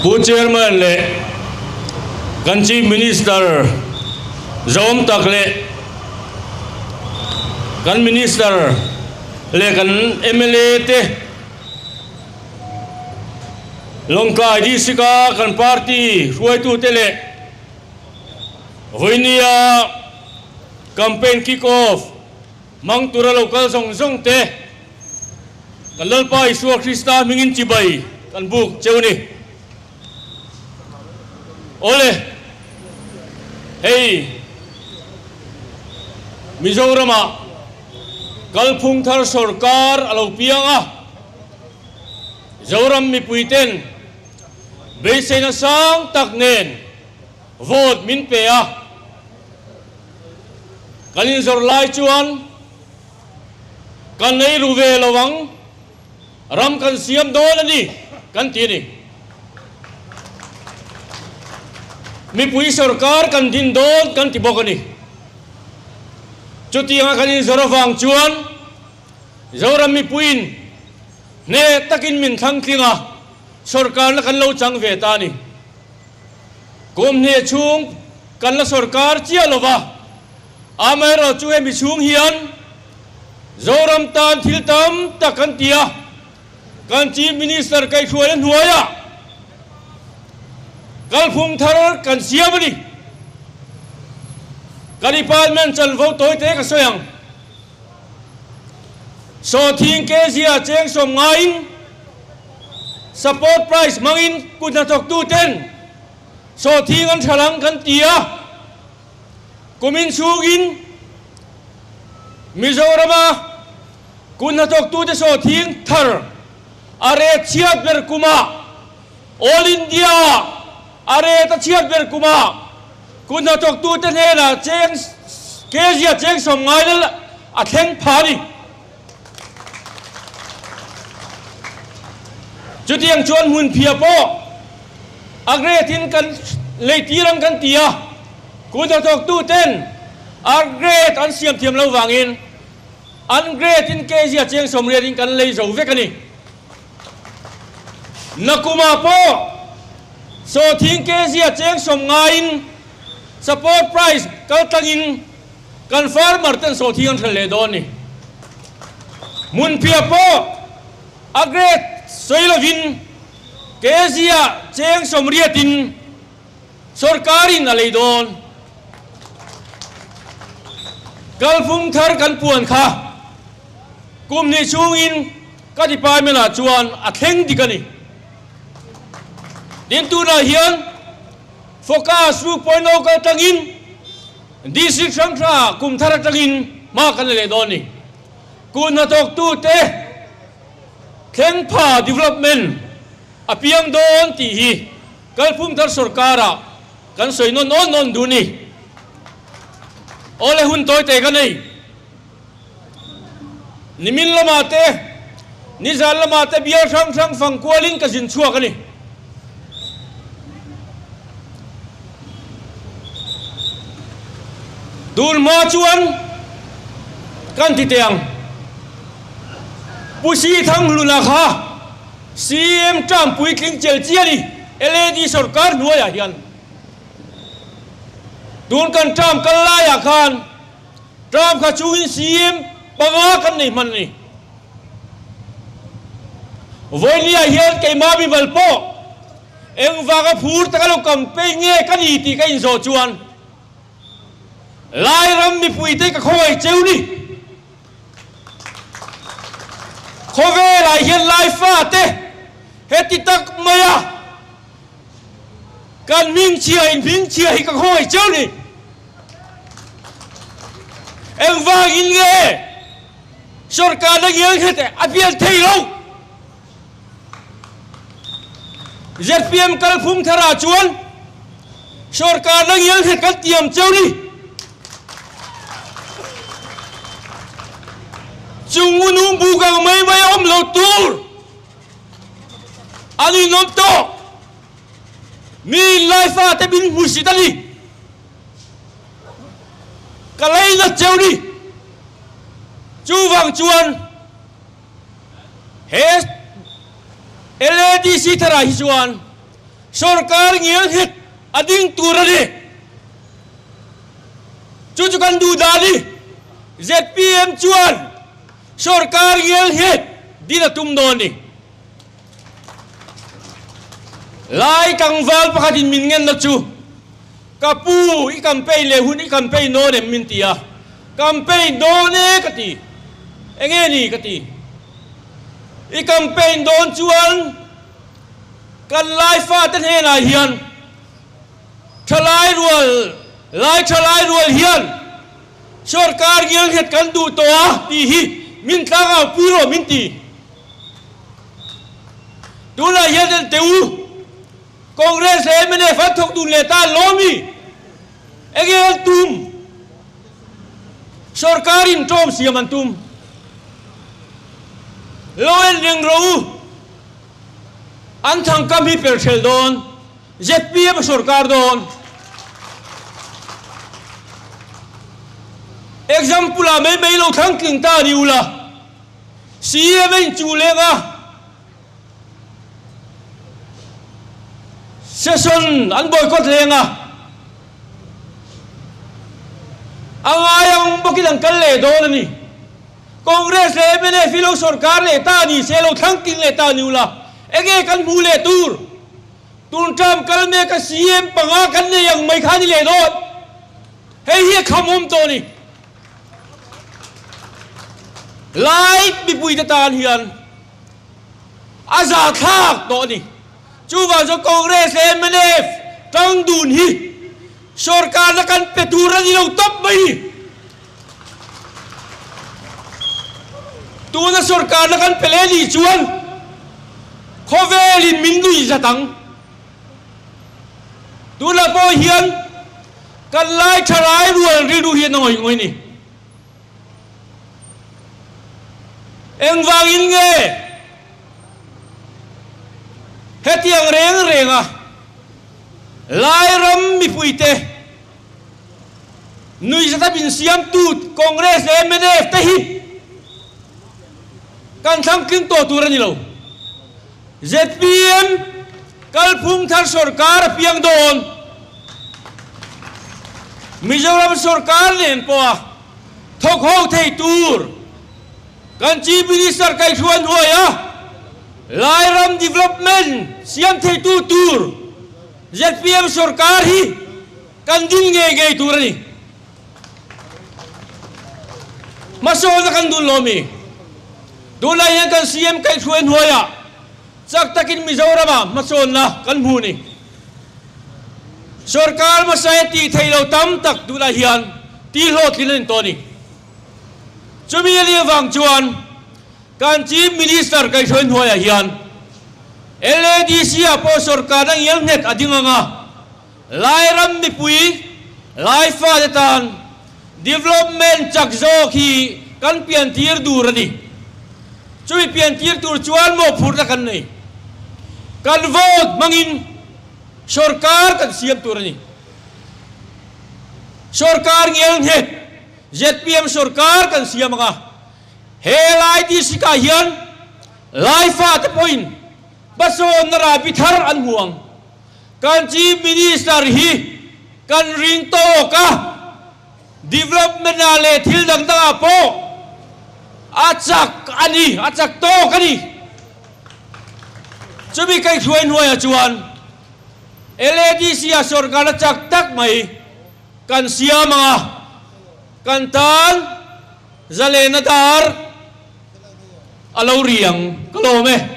Pu Chairman leh kan Chief Minister zawm tak leh kan Minister leh kan mla te Lawngtlai District a kan party hruaitute leh Vawinia campaign kick off hmang tura lo kal zawng zawng te kan Lalpa Isua Krista hmingin chibai kan buk cheu a ni. Awle, hei Mizoramah kalphung thar sorkar a lo piang a, Zoram mipuiten beiseina sang tak nen vote min pe a, kan inzawrh lai chuan kan ei ru ve lo ang, ram kan siam dawn a ni kan ti a ni. Mipui sorkar kan din dawn kan ti bawk a ni. Chutianga kan inzawrh avang chuan Zoram mipuiin hneh takin min thlang tling a, sorkarna kan lo chang ve ta a ni. Kum hnih chhung kan la sorkar chiah lo va, amaherawhchu chu hemi chhung hian Zoram tan thil tam tak kan ti a, kan Chief Minister kaihhruaina hnuaiah kalphung thar kan siam a ni. Ka department chanvo tawite ka sawi ang. Sawhthing kezia cheng sawm ngaiin support price hmangin kut hnathawktu ten sawhthing an tha lang kan ti a, kumin chhungin Mizorama kut hnathawktute sawhthing thar a ret chhiat ber kumah All India a ret a chhiat ber kumah kut hnathawktute hnenah cheng kezia cheng sawm ngai lal a thleng pha a ni. Chutiang chuan hmunphiah pawh a grade in kan lei tir ang kan ti a, kut hnathawktuten a grade an siam thiam lo vangin an grade in kezia cheng 80 in kan lei zo vek a ni. Nakumah pawh sawhthing kezia cheng sawm ngaiin support price kal tlangin kan farmer ten sawhthing an hralh leh dawn a ni. Hmunphiah pawh a grade sawi lovin kezia cheng 80 in sorkarin a lei dawn. Kalphung thar kan puan kha kum hnih chhungin ka department ah chuan a thleng dik a ni. Tin tunah hian focus 2.0 kal tlangin district hrang hrangah kum thar atangin hma kan la leh dawn a ni. Kut hnathawktute thleng pha development a piang dawn tih hi kalphung thar sorkarah kan sawi nawn awn awn duh ni. Awle hun tawi te ka nei. Nimin lamah te, nizan lamah te bial hrang hrang fang kualin ka zin chhuak a ni. Tun hma chuan kan ti teh ang. Pu Sithanghluna kha CM term puitling chel chi a ni, LAD sorkar hnuaiah hian. Tun kan term kal laiah khan term kha chungin CM panga kan nei hman a ni. Vawinia hian keimah mimal pawh engvanga phur taka lo campaign nge ka ni tih ka inzawh chuan Lairam mipuite ka khawngaih cheu ni. Khawvelah hian Lai fate heti tak maia kan hmingchhia in hmingchhia hi ka khawngaih cheu ni. Engvangin nge sorkarna ngial nghet a pian thei lo? Zpm kalphung tharah chuan sorkarna ngial nghet kan tiam cheu ni. Chung unung buk ang mai mai a awm lo tur an inawm tawh. Mi inlai fate min hmusit a ni. Ka lei nat cheu ni. Chuvang chuan he LADC tharah hi chuan. Sorkar ngialnghet a ding tur a ni. Chu chu kan duh dan hi zpm chuan sorkar ngialnghet din a tum dawn a ni. Lai tlangval pakhatin min ngenna chu, Ka pu, i campaign leh hun i campaign dawn em? min ti a. Campaign dawn e ka ti. Enge ni ka ti. I campaign dawn chuan kan lai fate hnenah hian thalai rual, lai thalai rual hian sorkar ngialnghet kan duh tawh a tih hi min tlangau pui rawh min ti. Tunah hian en teh u, Congress leh mnf an thawk dun leh ta lawmi enge an tum? Sorkar in ṭawm siam an tum. Lo en reng rawh u, an thangkam hi per hrel dawn, zpm a sorkar dawn. Example ah mai mai lo thlang tling ta ni ula. CM a inchuh leng a, session an boycott leng a, a ngai ang bawkin an kal leh dawn a ni. Congress leh mnf hi lo sorkar leh ta ni se, lo thlang tling leh ta ni ula, enge kan hmuh leh tur? Tun term kal mek a CM panga kan nei ang mai kha a ni leh dawn. Hei hi a khamawm tawh a ni. Lai mipuite tan hian a zahthlak tawh a ni. Chuvang chuan Congress leh mnf tang dun hi sorkarna kan pe tur a ni lo tawp mai ni. Tuna sorkarna kan pe leh nih chuan khawvelin min nuih zat ang. Tunah pawh hian kan lai tha rai rual rilru hian a ngawih ngawih ni. Engvangin nge hetiang reng renga Lairam mipuite nuihzat a min siamtu Congress leh mnf te hi kan thlangtling tawh tur a ni lo. Zpm kalphung thar sorkar a piang dawn. Mizoram sorkar nen pawha thawk ho thei tur kan Chief Minister kaihhruai hnuaia Lairam development siam theitu tur zpm sorkar hi kan ding ngei ngei tur a ni. Hmasawnna kan dun lo mi? Tunlai hian kan CM kaihhruai hnuaiah chak takin Mizoramah hmasawnna kan hmu ni. Sorkar hmasa tih theih lo tam tak tunah hian tih hlawhtlin a ni tawh a ni. Chumi a nih avang chuan kan Chief Minister kaihhruai hnuaiah hian LADC-ah pawh sorkarna ngialnghet a ding ang a, Lairam mipui, Lai fate tan development chak zawk hi kan piantir dur a ni. Chumi piantir tur chuan mawhphurhna kan nei. Kan vote hmangin sorkar kan siam tur a ni. Sorkar ngialnghet zpm sorkar kan siam ang a, he lai district ah hian Lai fate pawhin hmasawnna rahbi thar an hmu ang. Kan Chief Minister hi kan ring tawk a, development ah leh thil dang dang ah pawh a chak a ni, a chak tawk a ni. Chumi kaihhruai hnuaiah chuan LADC ah sorkar a chak tak mai kan siam ang a, kan tan zalena dar a lo ri ang ka lawm e.